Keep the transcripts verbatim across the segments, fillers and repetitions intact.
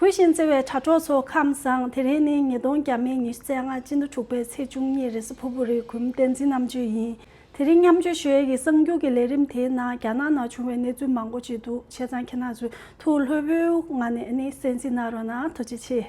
གུས་ཤིང་བརྩེ་བའི་དྲ་གྲོགས་ཚོ་ཁམས་བཟང་། དེ་རིང་ནི་ཉིས་སྟོང་ཉི་ཤུ་རྩ་ལྔ་སྤྱི་ཟླ་དྲུག་པའི་ཚེས་བཅུ་གཉིས་རེད། ཕུར་བུ་རི་གུམ་བསྟན་འཛིན་རྣམ་དཔྱོད་ཡིན། དེ་རིང་མཉམ་སྤྱོད་ཞུ་ཡས་ཀྱི་གསར་འགྱུར་གྱི་ལས་རིམ་དེའི་ནང་རྒྱ་ནག་ནང་བྱུང་བའི་གནས་ཚུལ་མང་པོ་ཅིག་འདུག་བྱས་ཙང་ཁྱེད་རང་ཚོས་ཐུགས་ལྷོད་པོའི་ངང་ནས་ཨ་ནི་གསན་གཟིགས་གནང་རོགས་གནང་། ཐུགས་རྗེ་ཆེ།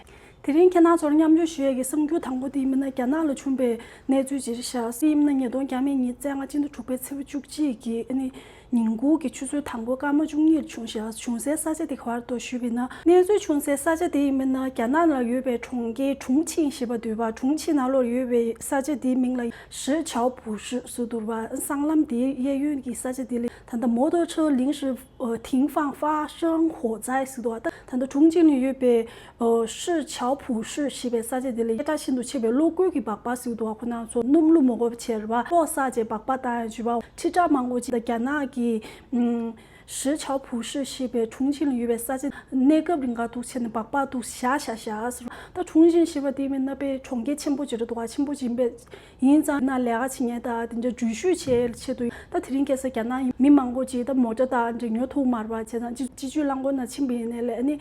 དེ་རིང་ཁྱེད་རང་ཚོར་མཉམ་སྤྱོད་ཞུ་ཡས་ཀྱི་གསར་འགྱུར་དང་པོ་དེ་ཡིན་ན། རྒྱ་ནག་ལ་བྱུང་བའི་གནས་ཚུལ་ཅིག་རེད་ཤག་དེ་ཡིན་ན་ཉིས་སྟོང་ཉི་ཤུ་རྩ་ལྔ་སྤྱི་ཟླ་དྲུག་པའི་ཚེས་པ་བཅུ་གཅིག་གི་ཨ་ནི་ཉིན་གུང་གི་ཆུ་ཚོད་དང་པོ་སྐར་མ་བཅུ་གཉིས་ལ་བྱུང་ཤག་བྱུང་སའི་ས་ཆ་དེ་ག་བར་དུ་ཞུས་པ་ཡིན་ན། གནས་ཚུལ་བྱུང་སའི་ས་ཆ་དེ་ཡིན་ན་རྒྱ་ནག་ལ་ཡོད་པའི་གྲོང་ཁྱེར་ཁྲུང་ཆིང་ཞེས་པ་འདུག་པ། ཁྲུང་ཆིང་ནང་ལོགས་ཡོད་པའི་ས་ཆ་དེའི་མིང་ལ་ཧྲི་ཆའོ་ཕུའུ་ཧྲི་ཟེར་འདུག་པ། སྲང་ལམ་དེའི་གཡས་གཡོན་གྱི་ས་ཆ་དེ་ལ་ད་ལྟ་མོ་ཏོ་ཆོ་ལིང་ཧྲི་ཨོ་ཐིང་ཧྥང་ཧྥ་ཧྲང་ཧོ་ཙའི་ཟེར་འདུག་པ། ད་ད་ལྟ་ཁྲུང་ཆིང་ལ་ཡོད་པའི་ཨོ་ཧྲི་ཆའོ་ཕུའུ་ཧྲི་ཞེས་པའི་ས་ཆ་དེ་ལ་སྐད་གྲགས་ཤིན་ཏུ་ཆེ་བའི་གློག་སྒུལ་གྱི་སྦག་སྦག་ཟེར་འདུག་པ། ཁོ་རང་ཚོ་སྣུམ་བླུགས་མ་དགོས་པ་བྱས་རེད་པ། གློག་བསགས་བྱས་སྦག་སྦག་བཏང་ཡ་བྱས་པ། ཁྲི་ཕྲག་མང་པོ་ཅིག་ད་རྒྱ་ནག་གི་ཨུམ། ཧྲི་ཆའོ་ཕུའུ་ཧྲི་ཞེས་པའི་ཁྲུང་ཆིང་ལ་ཡོད་པའི་ས་ཆ་གནས་སྐབས་རིང་ག་འདུག་བྱས་ནས་སྦག་སྦག་འདུག་བཞག་བཞག་བཞག་ཟེར། ད་ཁྲུང་ཆིང་ཞེས་པ་དེ་མིན་ན་དཔེ་གྲོང་ཁྱེར་ཆེན་པོ་ཅིག་རེད་འདུག་ག་ཆེན་པོ་ཅིག་ཡིན་པས། ཡིན་ཙང་ན་ལས་ཀ་བྱེད་མཁན་དང་དེ་འདྲ་འགྲུལ་བཞུད་བྱེད་ཆེད་དུ། ད་དེ་རིང་ཁ་སང་རྒྱ་ནག་མི་མང་པོ་ཅིག་ད་མོ་ཊ་དང་འདྲ་ཉོ་ཐུབ་མ་རེད་པ། བྱས་ཙང་སྤྱི་སྤྱི་སྤྱོད་རླངས་འཁོར་ནང་ཕྱིན་པ་ཡིན་ནའི་ལས་ཨ་ནི་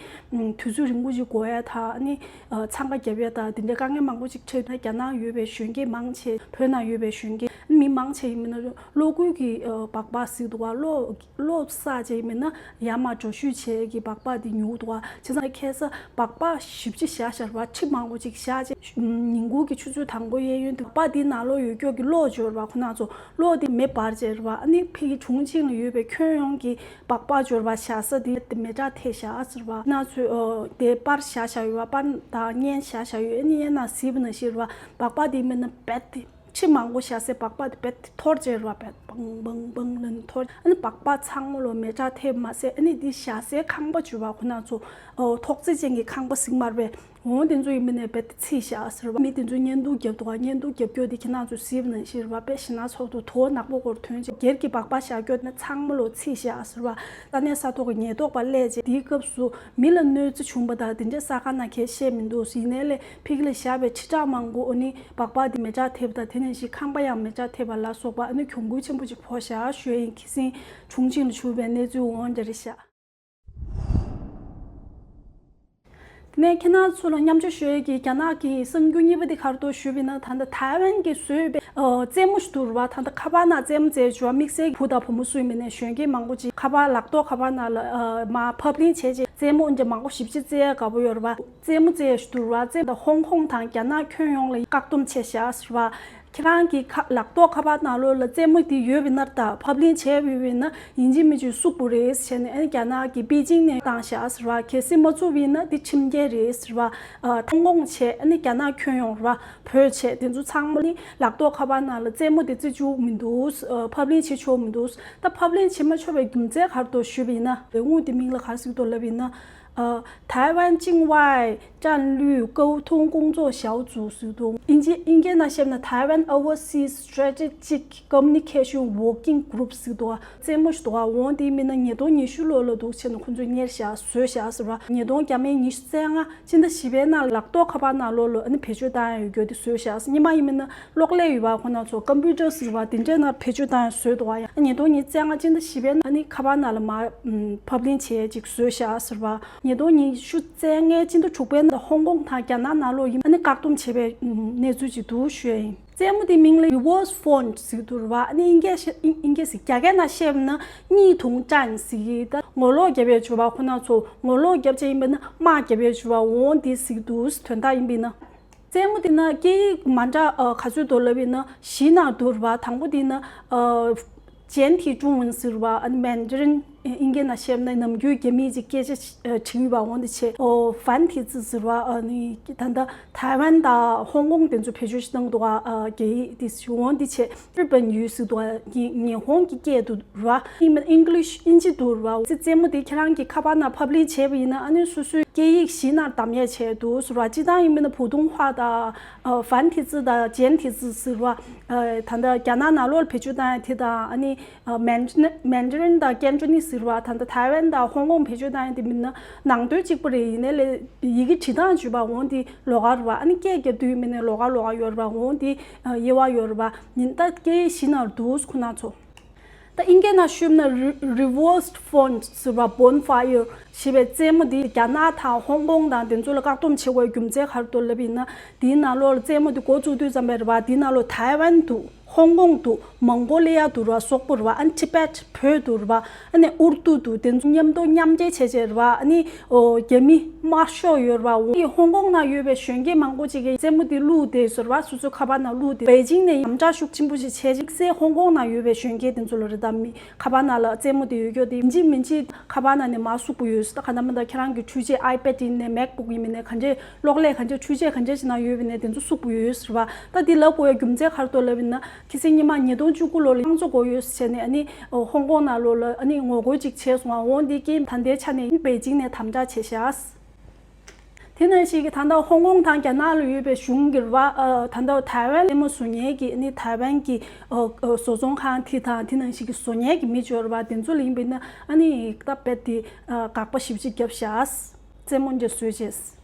དུས་ཚོད་རིང་པོ་ཅིག་འགོར་ཡ་དང་ཨ་ནི་འཚང་ཁ་རྒྱབ་ཡ་དང་དེ་འདྲའི་དཀའ་ངལ་མང་པོ་ཅིག་འཕྲད། ད་རྒྱ་ནག་ཡོད་པའི་གཞོན་སྐྱེས་མང་ཆེ། བོད་ནང་ཡོད་པའི་གཞོན་སྐྱེས་མི་མང་ཆེ་ཡིན་མིན་ན་གློག་སྒུལ་གྱི་སྦག་སྦག་ཟེར་འདུག་པ། གློག་གློག་བསགས་བྱས་ཡིན་མིན་ན་ཡར་མར་འགྲོ་བཞུད་བྱེད་ཀྱི་སྦག་སྦག་དེ་ཉོས་འདུག་པ། བྱས་ཙང་ཁ་སང་སྦག་སྦག་ཞེ་པོ་ཅིག་བཞག་བཞག་རེད་པ། ཁྲི་མང་པོ་ཅིག་བཞག་བྱས་ཉིན་གུང་གི་ཆུ་ཚོད་དང་པོ་གཡས་གཡོན་དུ་སྦག་སྦག་དེའི་ནང་ལོགས་ཡོད་ཀྱོག་གི་གློག་འབྱོར་བ་ཁོ་ན་ཚོ་གློག་དེ་མེ་འབར་བྱས་རེད་པ། ཨ་ནི་ཕ་གི་ཁྲུང་ཆིང་ལ་ཡོད་པའི་ཁྱོན་ཡོངས་ཀྱི་སྦག་སྦག་འབྱོར་བ་བཞག་ས་དེ་མེ་སྲེག་ཐེབས་བཞག་ཟེར་བ། ཁོ་ན་ཚོས་དེ་པར་བཞག་བཞག་ཡོད་པ། པར་དང་བརྙན་བཞག་བཞག་ཡོད། ཨ་ནི་ཡན་ན་གཟིགས་པ་ནང་བཞིན་རེད་པ། སྦག་སྦག་དེ་མིན་ན་རྦད་དེ། ཁྲི་མང་པོ་བཞག་སའི་སྦག་སྦག་དེ་རྦད་དེ་འཐོར་བྱས་རེད་པ། རྦད་བང་བང་བང་ལབ་ནས་འཐོར། ཨ་ནི་སྦག་སྦག་ཚང་མ་ལོ་མེ་སྲེག་ཐེབས་མ་ཟད། ཨ་ནི་དེ་བཞག་སའི་ཁང་པ་བྱས་པ་ཁོ་ན་ཚོ་ཨོ་ཐོག་བརྩེགས་ཅན་གྱི་ཁང་པ་ཟེར་མ་རེད་པས། འོ་དེ་ཚོ་ཡིན་མིན་ནས་རྦད་དེ་འཚིག་བཞག་ཟེར་བ། མི་དེ་ཚོས་བརྙན་ཐུང་རྒྱབ་འདུག་ག་བརྙན་ཐུང་རྒྱབ་ཀྱོག་དེ་ཁྱེད་རང་ཚོས་གཟིགས་པ་ནང་བཞིན་རེད་པ། དཔེ་ཞེད་སྣང་ཚ་པོ་འདུག་དོ་ནག་པོ་སྐོར་ཐོན་བྱས་སྒེར་གྱི་སྦག་སྦག་བཞག་ཀྱོག་དེ་ཚང་མ་ལོ་འཚིག་བཞག་ཟེར་བ། ས་གནས་ས་ཐོག་གི་ཉེན་རྟོག་པ་སླེབས་བྱས་དེའི་སྐབས་སུ་མི་ལ་གནོད་འཚེ་བྱུང་པ་དང་དེ་འདྲའི་གསལ་ཁ་ནང་གས་བཤད་མི་འདུག་ཡིན་ནའི་ལས་ཕ་གི་ལ་བཞག་པའི་ཁྲི་ཕྲག་མང་པོ་ཨ་ནི་སྦག་སྦག་དེ་མེ་སྲེག་ཐེབས་དང་། དེ་ནང་བཞིན་ཁང་པ་ཡང་མེ་སྲེག་ཐེབས་པ་ལ་སོགས་པ་ཨ་ནི་གྱོང་གུན་ཆེན་པོ་ཅིག་ཕོག་བཞག་ཞུ་ཡ་ཡིན། ཁ་སང་ཁྲུང་ཆིང་ལ་བྱུང་བའི་གནས་ཚུལ་འོ་འདྲ་རེད་ཤག་དེ་ནས་ཁྱེད་རང་ཚོ་ལ་མཉམ་སྤྱོད་ཞུ་ཡས་ཀྱི་རྒྱ་ནག་གི་གསར་འགྱུར་གཉིས་པ་དེ་ག་རེ་འདུག་ཞུས་པ་ཡིན་ན། ད་ལྟ་ཐའེ་ཝན་གྱིས་བཟོས་པའི་ཨ་རྩེད་མོ་ཞིག་འདུག་རེད་པ། ད་ལྟ་ཁ་པར་ནང་རྩེད་མོ་རྩེ་བྱས་བུ་དང་བུ་མོ་སུ་ཡིན་མིན་ནས་གཞོན་སྐྱེས་མང་པོ་ཅིག་ཁ་པར་ལག་ཐོག་ཁ་པར་ནང་ལ་ཨ་མར་ཕབ་ལེན་བྱས་བྱས་རྩེད་མོ་འདྲ་མང་པོ་ཞེ་པོ་ཅིག་རྩེ་ཡ་དགའ་པོ་ཡོད་རེད་པ། རྩེད་མོ་རྩེ་ཡ་ཞིག་འདུག་རེད་པ། རྩེད་མོ་ད་ཧོང་ཀོང་དང་རྒྱ་ནག་ཁྱོན་ཡོངས་ལ་བཀག་སྡོམ་བྱས་བཞག་ཟེར་བ། ཁྱེད་རང་གི་ཁ་ལག་ཐོག་ཁ་པར་ནང་ལོགས་ལ་རྩེད་མོ་དེ་ཡོད་པ་ཡིན་ན། ད་ཕབ་ལེན་བྱས་པ་ཡིན་ན་ཡིན་གཅིག་མིན་གཅིག་སུབ་དགོས་རེད་ཟེར་ནས་ཨ་ནི་རྒྱ་ནག་གི་པེ་ཅིང་ནས་བཏང་བཞག་ཟེར་བ། གལ་སྲིད་མ་ཚུགས་པ་ཡིན་ན་དེ་ཁྲིམས་འགལ་རེད་ཟེར་བ། ཨ་ཧོང་ཀོང་བྱས་ཨ་ནི་རྒྱ་ནག་ཁྱོན་ཡོངས་རེད་པ། བོད་བྱས་དེ་ཚོ་ཚང་མ་ནི་ལག་ཐོག་ཁ་པར་ནང་ལ་རྩེད་མོ་དེ་རྩེ་བཅུག་མི་འདུག་ཨ་ཕབ་ལེན་བྱེད་ཆོག་མི་འདུག་ད་ཕབ་ལེན་བྱེད་མ་ཆོག་པའི་རྒྱུ་མཚན་ག་རེ་འདུག་ཞུས་པ་ཡིན་ན། ལས་ཁུངས་དེ་མིང་ལ་ག་རེ་ཟེར་གྱི་འདུག་ལབ་པ་ཡིན་ན། ཨ་台湾境外战略沟通工作小组 ཟེར་འདུག་ཨིན་ཇི་ཨིན་སྐད་ནང་བཤད་ན་Taiwan Overseas Strategic Communication Working Group ཟེར་འདུག་རྩེད་མོ་ཞིག་འདུག་འོ་དེ་མིན་ན་ཉིས་སྟོང་ཉི་ཤུ་ལོ་ལ་འདུག་བྱས་ན་ཁོང་ཚོས་གཉེར་བཞག་བཟོས་བཞག་ཟེར་བ། ཉིས་སྟོང་ཉི་ཤུ་རྩ་ལྔ་སྤྱི་ཟླ་བཞི་པའི་ནང་ལ་ལག་ཐོག་ཁ་པར་ནང་ལོགས་ལ་ཨ་ནི་བེད་སྤྱོད་བཏང་ཡ་ཡོད་རྒྱུ་དེ་བཟོས་བཞག་ཟེར། སྔོན་མ་ཡིན་མིན་ན་གློག་ཀླད་ཡོད་པ་ཁོ་ན་ཚོ་ཀམ་པུ་ཊར་ཟེར་བ་དེ་འདྲའི་ནང་བེད་སྤྱོད་བཏང་ཡ་བཟོས་འདུག་ཡ། ཉིས་སྟོང་ཉི་ཤུ་རྩ་ལྔ་སྤྱི་ཟླ་བཞི་པའི་ནང་ཨ་ནི་ཁ་པར་ནང་ལ་མར་ཕབ་ལེན་བྱས་ཅིག་བཟོས་བཞག་ཟེར་བ། ཉིས་སྟོང་ཉི་ཤུ་རྩ་ལྔའི་སྤྱི་ཟླ་དྲུག་པའི་ནང་ཧོང་ཀོང་དང་རྒྱ་ནག་ནང་ལོགས་ཡིན་ཨ་ནི་བཀག་སྡོམ་བྱས་པའི་གནས་ཚུལ་ཅིག་འདུག་ཞུ་ཡ་ཡིན། རྩེད་མོ་དེའི་མིང་ལ་Reverse Font ཟེར་གྱི་འདུག་རེད་པ། ཨ་ནི་དབྱིན་སྐད་ཤ་དབྱིན་སྐད་ཟེར། རྒྱ་སྐད་ནང་བཤད་པ་ན་གཉིས་དུང་ཅན་ཟེར་གྱི། ད་ངོ་ལོག་རྒྱབ་ཡས་བྱས་པ་ཁོ་ན་ཚོ་ངོ་ལོག་རྒྱབ་བྱས་ཡིན་པ་ན་དམག་རྒྱབ་ཡས་བྱས་པ་འོ་དེ་ཟེར་གྱི་འདུག་དོན་དག་ཡིན་པ་ཡིན་ན། རྩེད་མོ་དེ་ན་སྐད་ཡིག་མ་འདྲ་ཨ་ག་ཚོད་འདུག་ལབ་པ་ཡིན་ན་བཞི་ནང་འདུག་རེད་པ། དང་པོ་དེ་ན་ཨ་简体中文ཟེར་བ། ཨ་ནི་Mandarin དབྱིན་སྐད་ནང་བཤད་ན་ནམ་རྒྱུན་རྒྱ་མིས་ཅིག་སྐད་ཆ་ཨ་དྲི་ཡོད་པ་འོ་དེ་བྱས། ཨོ་繁体字ཟེར་བ། ཨ་ནི་ད་ལྟ་ཐའེ་ཝན་དང་ཧོང་ཀོང་དེ་ཚོ་བེད་སྤྱོད་བཏང་འདུག་ཨ་རྒྱ་ཡིག་དེ་ཚོ་འོ་དེ་བྱས། 日本语ཟེར་འདུག་ཉི་ཉི་ཧོང་གི་སྐད་འདུག་ར། ཨིན་English དབྱིན་ཇི་འདུག་ར། རྩེད་མོ་དེ་ཁྱེད་རང་གི་ཁ་པར་ནང་ཕབ་ལེན་བྱས་པ་ཡིན་ན་ཨ་ནི་སོ་སོའི་སྐད་ཡིག་གཞན་ནང་བདམས་ཡས་བྱས་འདུག་ཟེར་བ། སྤྱིར་བཏང་ཡིན་མིན་ན་普通话དང་ཨ་繁体字དང་简体字ཟེར་བ། ཨ་ད་ལྟ་རྒྱ་ནག་ནང་ལོགས་ལ་བེད་སྤྱོད་བཏང་ཡ་དེ་དང་ཨ་ནི་ཨ་Mandarin Mandarin དང་Cantonese ཟེར་བ། ད་ལྟ་ཐའེ་ཝན་དང་ཧོང་ཀོང་བེད་སྤྱོད་བཏང་ཡ་དེ་མིན་ན་ནང་དོན་གཅིག་པ་རེད། ཡིན་ནའི་ལས་ཡི་གེ་བྲིས་སྟངས་བརྗོད་པ་འོ་དེ་ལོགས་ཀ་རེད་བ། ཨ་ནི་སྐད་རྒྱབ་དུས་མིན་ན་ལོགས་ཀ་ལོགས་ཀ་ཡོད་རེད་བ། འོ་དེ་དབྱེ་བ་ཡོད་རེད་བ། ཡིན་ད་སྐད་ཡིག་གཞན་ནང་འདུག་ཁོ་ན་ཚོ། ད་ཨིན་སྐད་ནང་ཞུས་ན་རི་ཝོལ་ཕོན་ཟེར་བ། Bonfire ཞེས་པའི་རྩེད་མོ་འདི་རྒྱ་ནག་དང་ཧོང་ཀོང་དང་དེ་ཚོ་ལ་བཀག་སྡོམ་བྱེད་དགོས་རྒྱུ་མཚན་ག་རེ་འདུག་ལབ་ཡིན་ན། དེའི་ནང་ལོགས་ལ་རྩེད་མོ་འདི་འགོ་བཙུགས་དུས་ཙམ་པ་རེད་བ། དེའི་ནང་ལོགས་ཐའེ་ཝན་འདུག་ཧོང་ཀོང་འདུག་མོང་གོ་ལི་ཡ་འདུག་རེད་བ། སོག་པོ་རེད་བ། ཨ་ནི་ཊི་བེད་བོད་འདུག་རེད་བ། ཨ་ནི་ཨུར་དུ་འདུག་དེ་ཚོ་མཉམ་དུ་མཉམ་འབྲེལ་བྱས་བྱས་རེད་བ། ཨ་ནི་ཨོ་རྒྱ་མི་དམར་ཤོག་ཡོད་རེད་བ། ཨོ་ཧོང་ཀོང་ནང་ཡོད་པའི་གཞོན་སྐྱེས་མང་པོ་ཅིག་གིས་རྩེད་མོ་འདི་བླུགས་བསྡད་ཟེར་བ། སོ་སོའི་ཁ་པར་ནང་བླུགས་བསྡད། པེ་ཅིང་ནས་དམ་དྲག་ཤུགས་ཆེན་པོ་ཞིག་བྱས། དམིགས་བསལ་ཧོང་ཀོང་ནང་ཡོད་པའི་གཞོན་སྐྱེས་དེ་ཚོ་ལ་རེད། ད་མི་ཁ་པར་ནང་ལ་རྩེད་མོ་དེ་ཡོད་རྒྱུ་དེ་ཡིན་གཅིག་མིན་གཅིག་ཁ་པར་ནང་ནས་མར་བསུབ་དགོས་ཡོད། ད་ག་ནང་མིན་ད་ཁྱེད་རང་གི་འཕྲུལ་ཆས་ཨའི་པེད་ཡིན་ནའི་མེག་བུག་ཡིན་མིན་ནའི་གང་ཅི་གློག་ཀླད་གང་ཅི་འཕྲུལ་ཆས་གང་ཅི་ཞིག་ནང་ཡོད་པ་ཡིན་ནའི་དེ་ཚོ་བསུབ་དགོས་ཡོད་ཟེར་བ། ད་འདི་ལབ་དགོས་ཡ་རྒྱུ་མཚན་ག་རེ་འདུག་ལབ་ཡིན་ན། ཁ་སང་ཉི་མ་ཉིས་སྟོང་བཅུ་དགུ་ལོ་ལ་དམངས་གཙོ་དགོས་ཡོད་ཟེར་ནས་ཨ་ནི་ཧོང་ཀོང་ནང་ལོགས་ལ་ཨ་ནི་ངོ་རྒོལ་ཅིག་བྱས་སོང་བ། འོ་འདི་རྐྱེན་ད་ལྟའི་ཆ་ནས་པེ་ཅིང་ནས་དམ་དྲག་བྱས་ཤག་དེ་ནང་བཞིན་གྱི་ད་ལྟ་ཧོང་ཀོང་དང་རྒྱ་ནག་ལ་ཡོད་པའི་གཞུང་གི་རེད་བ། ཨ་ད་ལྟ་ཐའེ་ཝན་རྩེད་མོ་བཟོ་མཁན་གྱི་ཨ་ནི་ཐའེ་ཝན་གྱི་ཨ་ཨ་བཟོ་ཚོང་ཁང་དེ་དང་དེ་ནང་བཞིན་གྱི་བཟོ་མཁན་གྱི་མི་ཅིག་ཡོད་རེད་བ། དེ་ཚོ་ལ་ཡིན་པས་ན་ཨ་ནི་ད་རྦད་དེ་ཨ་དགག་པ་ཞེ་པོ་ཅིག་བརྒྱབ་ཤག་རྩེད་མོ་འདི་བཟོས་བྱས།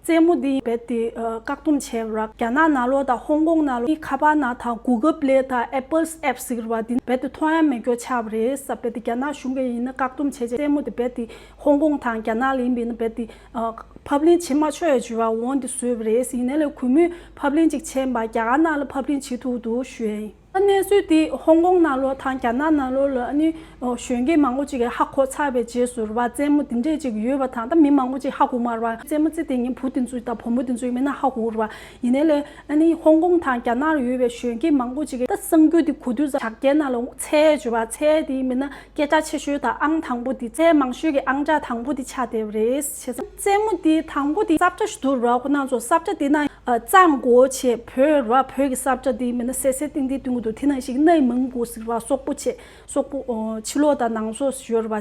རྩེད་མོ་འདི་རྦད་དེ་ཨ་བཀག་སྡོམ་བྱས་པ་རེད། རྒྱ་ནག་ནང་ལོགས་དང་ཧོང་ཀོང་ནང་ལོགས་ཁ་པར་ནང་དང་Google Play དང་Apple's App ཟེར་བ་འདི་རྦད་དེ་མཐོང་ཡ་མེད་རྒྱུ་ཆགས་པ་རེད་ཟེར། རྦད་དེ་རྒྱ་ནག་གཞུང་གིས་ཡིན་ན་བཀག་སྡོམ་བྱས་བྱས། རྩེད་མོ་འདི་རྦད་དེ་ཧོང་ཀོང་དང་རྒྱ་ནག་ལ་ཡིན་པས་ན་རྦད་དེ་ཨ་ཕབ་ལེན་བྱེད་མ་ཆོག་ཡ་བྱས་པ་འོ་འདི་བཟོས་པ་རེད། ཡིན་ནའི་ལས་གུས་མོས་ཕབ་ལེན་ཅིག་བྱས་པ་རྒྱ་གར་ནང་ལ་ཕབ་ལེན་བྱེད་ཐུབ་འདུག་ཞུ་ཡ་ཡིན། ད་གནས་ཚུལ་འདི་ཧོང་ཀོང་ནང་ལོགས་དང་རྒྱ་ནག་ནང་ལོགས་ལ་ཨ་ནི་ཨོ་གཞོན་སྐྱེས་མང་པོ་ཅིག་གིས་ཧ་གོ་ཚར་བའི་རྗེས་སུ་རེད་བ། རྩེད་མོ་འདི་འདྲས་ཅིག་ཡོད་པ་དང་། ད་མི་མང་པོ་ཅིག་ཧ་གོ་མ་རེད་བ། རྩེད་མོ་རྩེ་བསྡད་མཁན་བུ་དེ་ཚོ་དང་བུ་མོ་དེ་ཚོ་ཡིན་མིན་ན་ཧ་གོ་རེད་བ། ཡིན་ནའི་ལས་ཨ་ནི་ཧོང་ཀོང་དང་རྒྱ་ནག་ལ་ཡོད་པའི་གཞོན་སྐྱེས་མང་པོ་ཅིག་གིས་ད་གསར་འགྱུར་འདི་གོ་དུས་ཙམ་དྲ་རྒྱའི་ནང་ལ་འཚོལ་བྱས་བྱས་པ། འཚོལ་དེ་ཡིན་མིན་ན་སྐད་གྲགས་ཆེ་ཤོས་དང་ཨང་དང་པོ་འདི། འཚོལ་མང་ཤོས་ཀྱི་ཨང་གྲངས་དང་པོ་འདི་ཆགས་བསྡད་པ་རེད། བྱས་ཙང་རྩེད་མོ་འདི་དང་པོ་འདི་ས་བཀྲ་ཞིག་འདུག་ར། ཁོ་ན་ཚོ་ས་བཀྲ་འདི་ན་ཨ་གཙང་གོ་བྱས། བོད་ར་བོད་ཀྱི་ས་བཀྲ་འདི་མིན་ན་སད་སད་ཏིང་ཏིང་སྟོན་གྱི་འདུག་དེ་ནང་བཞིན་གནའ་མང་གོ་ཟེར་བ་སོག་པོ་བྱས། སོག་པོ་ཨོ་ཕྱི་ལོགས་དང་ནང་སོགས་ཡོད་ར་བ།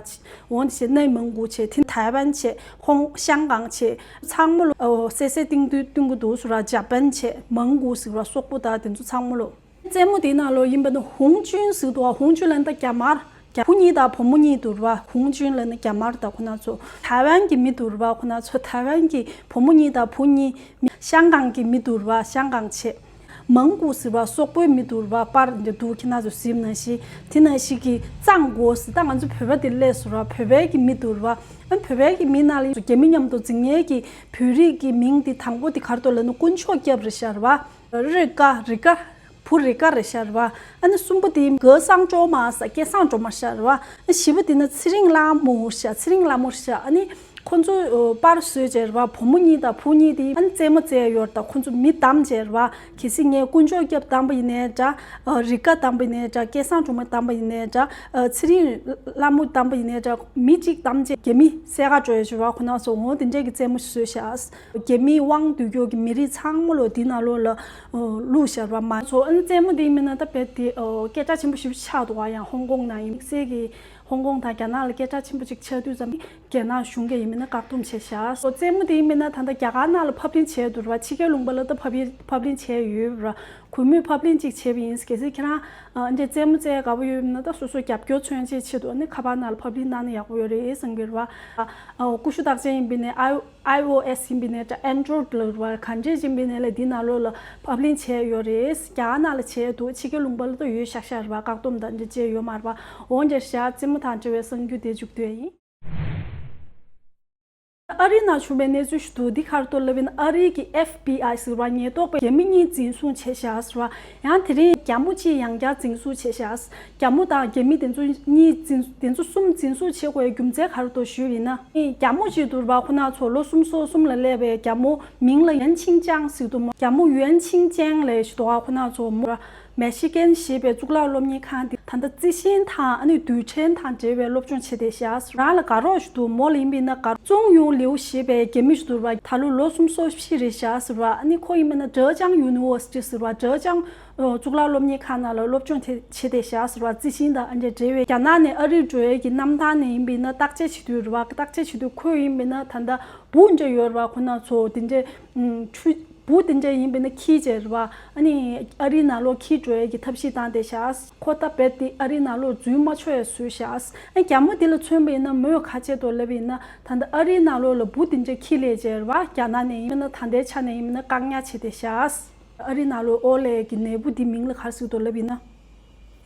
འོ་འདི་བྱས་གནའ་མང་གོ་བྱས། དེ་ཐའེ་ཝན་བྱས། ཧོང་ཤང་ཀང་བྱས། ཚང་མ་ལོ་ཨོ་སད་སད་ཏིང་ཏིང་སྟོན་གྱི་འདུག་ཟེར་བ། ཇ་པན་བྱས། མང་གོ་ཟེར་བ་སོག་པོ་དང་དེ་ཚོ་ཚང་མ་ལོ། རྩེད་མོ་དེའི་ནང་ལོགས་ཡིན་པ་ན་ཧུང་ཅུན་ཟེར་འདུག་བ། ཧུང་ཅུན་ལབ་ན་རྒྱ་དམར། རྒྱ་བུ་གཉིས་དང་བུ་མོ་གཉིས་འདུག་ར་བ། ཧུང་ཅུན་ལབ་ན་རྒྱ་དམར་དང་ཁོ་ན་ཚོ། ཐའེ་ཝན་གྱི་མི་འདུག་ར་བ། ཁོ་ན་ཚོ་ཐའེ་ཝན་གྱི་བུ་མོ་གཉིས་དང་བུ་གཉིས། ཤང་ཀང་གི་མི་འདུག་ར་བ། ཤང་ཀང་བྱས། མང་གུ་ཟེར་བ་སོག་པོའི་མི་འདུག་ར་བ། པར་འདི་འདུག་ཁྱེད་རང་ཚོ་གཟིགས་ནང་བཞིན། དེ་ནང་བཞིན་གྱི་གཙང་གོ་ཟེར། ད་ང་ཚོ་བོད་པ་དེ་སླེབས་སོང་ར་བ། བོད་པའི་གི་མི་འདུག་ར་བ། ཨ་བོད་པའི་གི་མི་ནང་ལ་རྒྱ་མི་མཉམ་དུ་འཛིང་ཡས་ཀྱི་བོད་རིགས་ཀྱི་མིང་དེ་དང་པོ་དེ་ག་རེ་འདུག་ལབ་ན་དཀོན་མཆོག་སྐྱབས་རེད་ཤག་ར་བ། རི་ཀ་རི་ཀ་བུ་རི་ཀ་རེད་ཤག་ར་བ། ཨ་ནི་གསུམ་པོ་དེ་གོས་བཟང་སྒྲོལ་མ་ཟེར། སྐལ་བཟང་སྒྲོལ་མ་ཤག་ར་བ། ཨ་བཞི་པོ་དེ་ན་ཚེ་རིང་ལྷ་མོ་ཤག་ཚེ་རིང་ལྷ་མོ་ཤག་ཨ་ནི་ཁོ་ཚོ་པར་བཟོས་བྱས་ར་བ། བུ་མོ་གཉིས་དང་བུ་གཉིས་དེ་ཨ་ནི་རྩེད་མོ་རྩེ་ཡོད་ར། ད་ཁོ་ཚོ་མི་བདམས་བྱས་ར་བ། གལ་སྲིད་ངས་དཀོན་མཆོག་སྐྱབས་བདམས་པ་ཡིན་ནའི་འདྲ། རི་ཀ་བདམས་པ་ཡིན་ནའི་འདྲ། སྐལ་བཟང་སྒྲོལ་མ་བདམས་པ་ཡིན་ནའི་འདྲ། ཚེ་རིང་ལྷ་མོ་བདམས་པ་ཡིན་ནའི་འདྲ། མི་གཅིག་བདམས་བྱས་རྒྱ་མི་བསད་ག་འགྲོ་ཡས་བྱས་ར་བ། ཁོ་ན་ཚོ་འོ་དེ་འདྲས་ཀྱི་རྩེད་མོ་བཟོས་ཤག་རྒྱ་མིའི་དབང་སྡུད་རྒྱུ་གི་མི་རིགས་ཚང་མ་ལོ་དེ་ནང་ལོགས་ལ་བླུགས་ཤག་ར་བ། མ་ཚོ་ཨ་ནི་རྩེད་མོ་དེ་ཡིན་མིན་ན་ད་རྦད་དེ་སྐད་གྲགས་ཆེན་པོ་ཞེ་པོ་ཆགས་འདུག་བ། ཡང་ཧོང་ཀོང་ནང་ཡིན་ཚེ་གི་ཧོང་ཀོང་དང་རྒྱ་ནག་ལ་སྐད་གྲགས་ཆེན་པོ་ཅིག་ཆགས་དུས་ཙམ་རྒྱ་ནག་གཞུང་གིས་ཡིན་མིན་ན་བཀག་སྡོམ་བྱས་ཤག་སོ་རྩེད་མོ་དེ་ཡིན་མིན་ན་ད་ལྟ་རྒྱ་གར་ནང་ལ་ཕབ་ལེན་བྱས་འདུག་ར་བ། ཕྱི་རྒྱལ་ལུང་པ་ལ་ད་ཕབ་ལེན་ཕབ་ལེན་བྱས་ཡོད་ར། གུས་མོས་ཕབ་ལེན་ཅིག་བྱས་པ་ཡིན། གལ་སྲིད་ཁྱེད་རང་ཨ་འདྲས་རྩེད་མོ་རྩེ་དགའ་པོ་ཡོད་ན་ད་སོ་སོ་རྒྱབ་སྐྱོར་མཚོན་ཆེད་ཆེད་དུ་ཨ་ནི་ཁ་པར་ནང་ལ་ཕབ་ལེན་གནང་ན་ཡག་པོ་ཡོད་རེད་བསམ་གྱི་རེད་བ། ཨ་ཀུ་ཤུ་རྟགས་ཅན་ཡིན་པ་ཡིན་ནའི་ཨའི་ཨའི་ཨོ་ཨེས་ཡིན་པ་ཡིན་ནའི་འདྲ། ཨན་ཌོ་རོ་ཌི་ལ་རེད་བ། ག་འདྲས་ཡིན་པ་ཡིན་ནའི་ལ་འདི་ནང་ལོགས་ལ་ཕབ་ལེན་བྱས་ཡོད་རེད། རྒྱ་གར་ནང་ལ་བྱས་འདུག་ཕྱི་རྒྱལ་ལུང་པ་ལ་ད་ཡོད་ཤག་ཤག་རེད་བ། བཀག་སྡོམ་དང་འདྲ་བྱས་ཡོད་མ་རེད་བ། འོ་འདྲས་ཤག་རྩེད་མོ་དང་འབྲེལ་བའི་གསར་འགྱུར་དེ་མཇུག་བསྡུས་ཡིན། ཨ་རི་ནང་བྱུང་བའི་གནས་ཚུལ་ཞིག་འདུག་འདི་ག་རེ་འདུག་ལབ་ཡིན་ན་ཨ་རི་གི་ཨེཕ་བི་ཨའི་ཟེར་བ་ཉེན་རྟོག་པས་རྒྱ་མི་གཉིས་འཛིན་བཟུང་བྱས་ཤག་ཟེར་བ། ཡང་དེ་རིང་རྒྱ་མོ་གཅིག་ཡང་བསྐྱར་འཛིན་བཟུང་བྱས་ཤག་རྒྱ་མོ་དང་རྒྱ་མི་དེ་ཚོ་གཉིས་འཛིན་དེ་ཚོ་གསུམ་འཛིན་བཟུང་བྱེད་དགོས་རྒྱུ་མཚན་ག་རེ་འདུག་ཞུས་ཡིན་ན། རྒྱ་མོ་གཅིག་འདུག་ར་བ། ཁོ་ན་ཚོ་ལོ་སུམ་ཅུ་སོ་གསུམ་ལ་སླེབས་པའི་རྒྱ་མོ། མིང་ལ་ཡུན་ཆིང་ཅང་ཟེར་འདུག་རྒྱ་མོ་ཡུན་ཆིང་ཅང་ལབ་ཞིག་འདུག་ག་ཁོ་ན་ཚོ་མོ་མེ་ཤི་ཀན་ཞེས་པའི་གཙུག་ལག་སློབ་གཉེར་ཁང་དེ་ད་ལྟ་རྩི་ཤིང་དང་ཨ་ནི་རྡུལ་ཕྲན་དང་འབྲེལ་བའི་སློབ་སྦྱོང་བྱེད་བསྡད་ཤག་རང་ལ་དགའ་རོགས་ཤིག་འདུག་མོ་ལ་ཡིན་པ་ཡིན་ན་དགའ་རོགས། ཙུང་ཡུང་ལིའུ་ཞེས་པའི་རྒྱ་མི་ཞིག་འདུག་ར་བ། ད་ལོ་ལོ་སུམ་ཅུ་སོ་བཞི་རེད་ཤག་ཟེར་བ། ཨ་ནི་ཁོ་ཡིན་པ་ན་ཀྲེ་ཅང་ཡུ་ནི་ཝར་སི་ཊི་ཟེར་བ། ཀྲེ་ཅང་གཙུག་ལག་སློབ་གཉེར་ཁང་ནང་ལ་སློབ་སྦྱོང་དེ་བྱེད་བསྡད་ཤག་ཟེར་བ། རྩི་ཤིང་དང་ཨ་འདྲ་འབྲེལ་བའི་རྒྱ་ནག་ནས་ཨ་རིར་འགྲོ་ཡས་ཀྱི་གནམ་ཐང་ནས་ཡིན་པ་ཡིན་ན་བརྟག་དཔྱད་བྱེད་དུས་རེད་བ། བརྟག་དཔྱད་བྱེད་དུས་ཁོ་ཡིན་པ་ཡིན་ན་ད་ལྟ་འབུ་འདྲ་ཡོད་རེད་བ། ཁོ་ན་ཚོ་དེ་འདྲ་ཆུ་འབུ་དེ་འདྲ་ཡིན་པ་ཡིན་ན་འཁྱེར་བྱས་རེད་བ། ཨ་ནི་ཨ་རིའི་ནང་ལོགས་འཁྱེར་འགྲོ་ཡས་ཀྱི་ཐབས་ཤེས་བཏང་བསྡད་ཤག་ཁོ་ད་རྦད་དེ་ཨ་རིའི་ནང་ལོགས་འཛུལ་མ་ཆོག་ཡས་བཟོས་ཤག་ཨ་རྒྱ་མོ་དེ་ལ་མཚོན་པ་ཡིན་ན་མོས་ག་བྱས་འདུག་ལབ་པ་ཡིན་ན། ད་ལྟ་ཨ་རིའི་ནང་ལོགས་ལ་འབུ་དེ་འདྲ་འཁྱེར་སླེབས་བྱས་རེད་བ། རྒྱ་ནག་ནས་ཡིན་ན་ད་ལྟའི་ཆ་ནས་ཡིན་ན་བཀག་ཉར་བྱས་བསྡད་ཤག་ཨ་རིའི་ནང་ལོགས་ཨོ་ལེ་གི་ནད་འབུ་དེ་མིང་ལ་ག་རེ་ཟེར་འདུག་ལབ་པ་ཡིན་ན།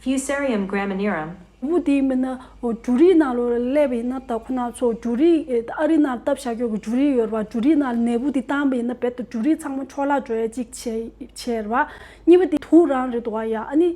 Fusarium graminearum. ནད་འབུ་དེ་ཡིན་ན་འབྲུ་རིགས་ནང་ལོགས་ལ་སླེབས་པ་ཡིན་ན། ད་ཁོ་ན་ཚོ་འབྲུ་རིགས་ཨ་རི་ནང་ལ་བཏབ་བཞག་རྒྱུ་གི་འབྲུ་རིགས་ཡོད་རེད་བ། འབྲུ་རིགས་ནང་ལ་ནད་འབུ་དེ་བཏང་པ་ཡིན་ན་རྦད་དེ་འབྲུ་རིགས་ཚང་མ་འཕྲོ་བརླག་འགྲོ་ཡ་གཅིག་བྱས་བྱས་རེད་བ། གཉིས་པ་དེ་དུག་རང་རེད་འདུག་བ། ཡ་ཨ་ནི་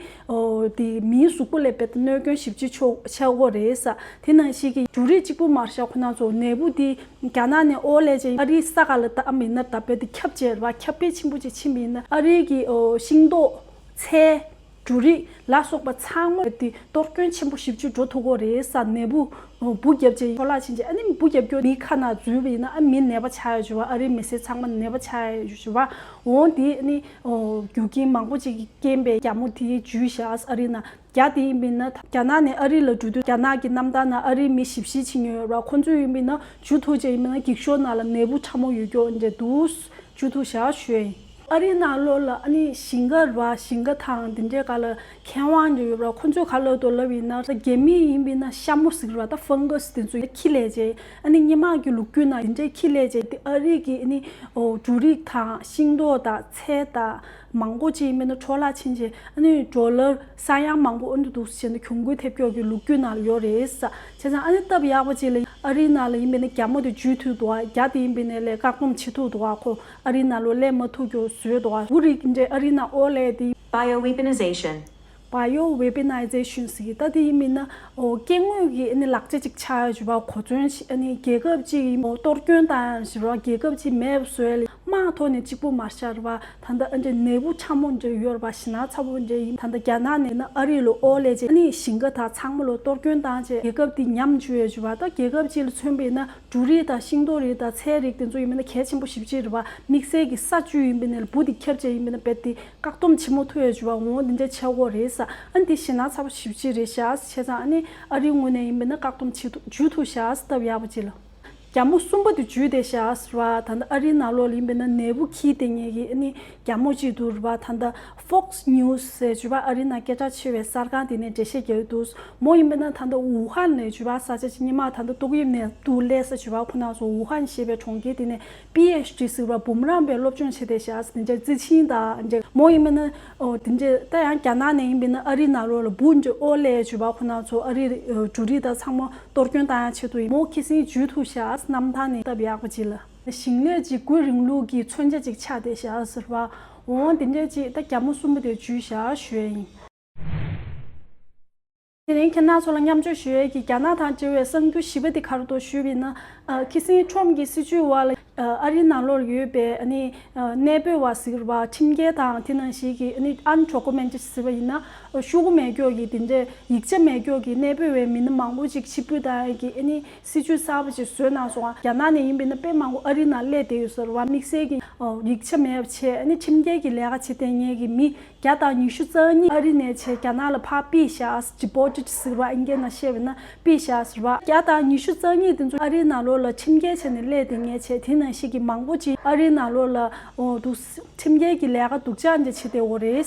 དེ་མིའི་གཟུགས་པོ་ལ་རྦད་དེ་གནོད་སྐྱོན་ཞེ་པོ་ཅིག་ཆགས་ཀྱི་ཡོད་རེད་ས། དེ་ནང་བཞིན་གྱི་འབྲུ་རིགས་གཅིག་པུ་མ་རེད་ཤག་ཁོ་ན་ཚོ་ནད་འབུ་དེ་རྒྱ་ནག་ནས་ཨོ་ལས་ཅན་ཨ་རིའི་ས་ག་ལ་བཏང་པ་ཡིན་ན། ད་རྦད་དེ་ཁྱབ་བྱས་རེད་བ། ཁྱབ་སྤེལ་ཆེན་པོ་ཅིག་ཕྱིན་པ་ཡིན་ན་ཨ་རིའི་གི་ཤིང་ཏོག་ཚལ། འབྲུ་རིགས་ལ་སོགས་པ་ཚང་མ་དེ་གཏོར་སྐྱོན་ཆེན་པོ་ཞེ་པོ་ཅིག་འགྲོ་ཐུབ་ཀྱི་ཡོད་རེད་ས། ནད་འབུ་འབུ་བརྒྱབ་བྱས་འཕྲོ་བརླག་ཕྱིན་བྱས། ཨ་ནི་འབུ་བརྒྱབ་རྒྱུ་མིའི་ཁ་ནང་འཛུལ་བ་ཡིན་ན་ཨ་མི་ནད་པ་ཆགས་ཡོད་ཞུ་བ། ཨ་རིའི་མི་སེར་ཚང་མ་ནད་པ་ཆགས་ཡོད་ཞུ་བ། འོ་དེ་ཨ་ནི་རྒྱུ་རྐྱེན་མང་པོ་ཅིག་གི་རྐྱེན་པས་རྒྱ་མོ་དེ་འཇུས་བཞག་ཨ་རི་ནང་། རྒྱ་དེ་ཡིན་པ་ཡིན་ན་རྒྱ་ནག་ནས་ཨ་རི་ལ་འགྲོ་དུས་རྒྱ་ནག་གི་གནམ་ཐང་ནང་ཨ་རིའི་མི་ཞིབ་བཤེར་བྱེད་མཁན་ཡོད་རེད་བ། ཁོ་ཚོས་ཡིན་པ་ཡིན་ན་འཇུ་ཐུབ་བྱས་ཡིན་པ་ཡིན་ན་འགྱིག་ཤོག་ནང་ལ་ནད་འབུ་ཕྲ་མོ་ཡོད་རྒྱུ་འདྲ་འདུག་འཇུ་ཐུབ་བཞག་ཞུ་ཡ་ཡིན། ཨ་རིའི་ནང་ལོགས་ལ་ཨ་ནི་ཞིང་ཁ་རེད་བ། ཞིང་ཁ་དང་དེ་འདྲའི་སྒང་ལ་མཁས་དབང་འདྲ་ཡོད་རེད་བ། ཁོ་ཚོས་ག་རེ་ལབ་འདུག་ལབ་ཡིན་ན། རྒྱ་མི་ཡིན་པ་ཡིན་ན་ཤ་མོ་ཟེར་བ་དང་ཕང་གྷ་སི་དེ་ཚོ་ཁྱི་ལས་བྱས། ཨ་ནི་སྔོན་མ་གི་ལོ་རྒྱུས་ནང་དེ་འདྲའི་ཁྱི་ལས་བྱས་དེ་ཨ་རི་གི་ཨ་ནི་འབྲུ་རིགས་དང་ཤིང་ཏོག་དང་ཚལ་དང་མང་པོ་ཅིག་ཡིན་པ་ཡིན་ན་འཕྲོ་བརླག་ཕྱིན་བྱས། ཨ་ནི་ཌོ་ལར་ས་ཡ་མང་པོ་ཨ་ནི་འདུག་སེ་བྱས་ནས་གྱོང་གུན་ཐེབས་ཀྱོག་གི་ལོ་རྒྱུས་ནང་ལ་ཡོད་རེད་ས། བྱས་ཙང་ཨ་ནི་སྟབས་ཡག་པ་ཅིག་ལ་ཨ་རིའི་ནང་ལ་ཡིན་པ་ཡིན་ན་རྒྱ་མོ་དེ་འཇུས་ཐུབ་འདུག་ཨ། རྒྱ་དེ་ཡིན་པ་ཡིན་ན་ལས་བཀག་སྡོམ་བྱེད་ཐུབ་འདུག་ཨ། ཁོ་ཨ་རིའི་ནང་ལོགས་སླེབས་མ་ཐུབ་ཀྱོག་བཟོས་འདུག་ཨ། འབུ་རིགས་འདྲ་ཨ་རིའི་ནང་ཨོ་ལས་དེ། Bio weaponization. Bio weaponization ཟེར་གི། ད་དེ་ཡིན་མིན་ན་ཨོ་སྐྱེ་དངོས་ཀྱི་ཨ་ནི་ལག་ཆ་ཅིག་ཆགས་ཡོད་ཞུ་བ། གོ་མཚོན་ཞིག་ཨ་ནི་རྒྱལ་ཁབ་ཅིག་གི་ཨོ་གཏོར་སྐྱོན་བཏང་ཡ་ཞུ་བ། རྒྱལ་ཁབ་ཅིག་མེད་པ་བཟོ་ཡ་ལ་དམག་ཐོག་ནས་གཅིག་པུ་མ་རེད་ཤག་རེད་བ། ད་ལྟ་ཨ་འདྲ་ནད་འབུ་ཕྲ་མོ་འདྲ་ཡོད་རེད་བ། ཞེ་ན་ཚ་པོ་འདྲ་ཡིན། ད་ལྟ་རྒྱ་ནག་ནས་ན་ཨ་རི་ལ་ཨོ་ལས་བྱས་ཨ་ནི་ཞིང་ཁ་དང་ཚང་མ་ལ་གཏོར་སྐྱོན་བཏང་བྱས་རྒྱལ་ཁབ་དེ་ཉམས་བཅུག་ཡ་ཞུ་བ། ད་རྒྱལ་ཁབ་ཅིག་ལ་མཚོན་པ་ཡིན་ན། འབྲུ་རིགས་དང་ཤིང་ཏོག་རིགས་དང་ཚལ་རིགས་དེ་ཚོ་ཡིན་པ་ན་གལ་ཆེན་པོ་ཞེ་པོ་ཅིག་རེད་བ། དམིགས་བསལ་གྱི་ས་བཅུད་ཡིན་པ་ན་འབུ་དེ་ཁྱབ་བྱས་ཡིན་པ་ན་རྦད་དེ་བཀག་སྡོམ་བྱེད་མ་ཐུབ་ཡ་ཞུ་བ། འོ་འདི་འདྲ་ཆགས་ཀྱི་ཡོད་རེད་ས། ཨ་འདི་ཞེ་ན་ཚ་པོ་ཞེ་པོ་ཅིག་རེད་ཤག་བྱས་ཙང་ཨ་ནི་ཨ་རིའི་ངོས་ནས་ཡིན་པ་ན་བཀག་སྡོམ་བྱེད་ཐུབ་འཇུ་ཐུབ་ཤག་སྟབས་ཡག་པོ་ཅིག་ལ། རྒྱ་མོ་གསུམ་པ་དེ་འཇུས་བསྡད་ཤག་ཟེར་བ། ད་ལྟ་ཨ་རིའི་ནང་ལོགས་ལ་ཡིན་པ་ན་ནད་འབུ་འཁྱེར་བསྡད་མཁན་གྱི་ཨ་ནི་རྒྱ་མོ་གཅིག་འདུག་རེད་བ། ད་ལྟ་Fox News ཟེར་ཞུ་བ། ཨ་རི་ནང་སྐད་གྲགས་ཆེ་བའི་གསར་ཁང་དེ་ནས་འགྲེལ་བཤད་རྒྱག་གི་འདུག་མོ་ཡིན་པ་ན་ད་ལྟ་ཝུ་ཧན་ནས་ཞུ་བ། ས་ཆ་ཅིག་སྔོན་མ་ད་ལྟ་ཏོག་དབྱིབས་ནད་དུག་སླེབས་ས་ཞུ་བ། ཁོ་ན་ཚོ་ཝུ་ཧན་ཞེས་པའི་གྲོང་ཁྱེར་དེ་ནས་པི་ཨེཆ་ཌི་ཟེར་བ་འབུམ་རམས་པའི་སློབ་སྦྱོང་བྱས་བསྡད་ཤག་དེ་འདྲ་རྩི་ཤིང་དང་འདྲ། མོ་ཡིན་པ་ན་ཨོ་དེ་འདྲ་ད་ཡང་རྒྱ་ནག་ནས་ཡིན་པ་ན་ཨ་རི་ནང་ལོགས་ལ་འབུ་འདྲ་ཨོ་ལས་ཞུ་བ། ཁོ་ན་ཚོ་ཨ་རི་འབྲུ་རིགས་དང་ཚང་མ་གཏོར་སྐྱོན་བཏང་ཡ་ཆེད་དུ་མོ་ཁྱི་སེང་འཇུས་ཐུབ་ཤག་གནམ་ཐང་ནས་སྟབས་ཡག་པོ་ཅིག་ལ། ཞིང་ལས་འཇིགས་སྐུལ་རིང་ལུགས་ཀྱི་མཚོན་ཆ་ཅིག་ཆགས་བསྡད་ཤག་ཟེར་བ། འོ་དེ་འདྲ་ཅིག་ད་རྒྱ་མོ་གསུམ་པོ་དེ་འཇུས་ཤག་ཞུ་ཡ་ཡིན། དེ་རིང་ཁྱེད་རྣམ་ཚོ་ལ་མཉམ་སྤྱོད་ཞུ་ཡས་ཀྱི་རྒྱ་ནག་དང་འབྲེལ་བའི་གསར་འགྱུར་བཞི་པ་དེ་ག་རེ་འདུག་ཞུས་པ་ཡིན་ན། ཨ་ཁི་སིང་ཁྲོམ་གྱི་སྲིད་བྱུས་འོག་ལ་ཨ་ཨ་རིའི་ནང་ལོགས་ལ་ཡོད་པའི་ཨ་ནི་ཨ་གནས་སྤོས་པ་ཟེར་བ། ཁྲིམས་འགལ་དང་དེ་ནང་བཞིན་གྱི་ཨ་ནི་ཨན་ཌོ་ཀུ་མེན་ཊེཌ་ཟེར་བ་ཡིན་ན་ཨ་ཤོག་གུ་མེད་ཀྱོག་གི་དེ་འདྲའི་ཡིག་ཆ་མེད་ཀྱོག་གི་གནས་སྤོས་པའི་མི་སྣ་མང་པོ་ཅིག་ཕྱིར་འབུད་བཏང་ཡས་ཀྱི་ཨ་ནི་སྲིད་བྱུས་གསར་པ་ཅིག་བཟོས་གནང་སོང་། རྒྱ་ནག་ནས་ཡིན་པ་ཡིན་ན་དཔེ་མང་པོ་ཨ་རིའི་ནང་སླེབས་བསྡད་ཡོད་ཟེར་བ། དམིགས་བསལ་གྱི་ཨ་ཡིག་ཆ་མེད་པ་བྱས་ཨ་ནི་ཁྲིམས་འགལ་གྱི་ལས་ཀ་བྱེད་བསྡད་མཁན་གྱི་མི་བརྒྱ་དང་ཉི་ཤུ་རྩ་གཉིས་ཨ་རི་ནས་བྱས་རྒྱ་ནག་ལ་ཕར་ཕུད་ཤག་ཌི་པོར་ཊེཌ་ཟེར་བ་ཨིན་སྐད་ནང་བཤད་པ་ཡིན་ན་ཕུད་ཤག་ཟེར་བ། བརྒྱ་དང་ཉི་ཤུ་རྩ་གཉིས་དེ་ཚོ་ཨ་རིའི་ནང་ལོགས་ལ་ཁྲིམས་འགལ་བྱས་ནས་སླེབས་བསྡད་མཁན་བྱས། དེ་ནང་བཞིན་གྱི་མང་པོ་ཅིག་ཨ་རིའི་ནང་ལོགས་ལ་འོ་འདུག་ཁྲིམས་འགལ་གྱི་ལས་ཀ་སྡུག་ཅག་འདྲ་བྱེད་བསྡད་ཡོད་རེད།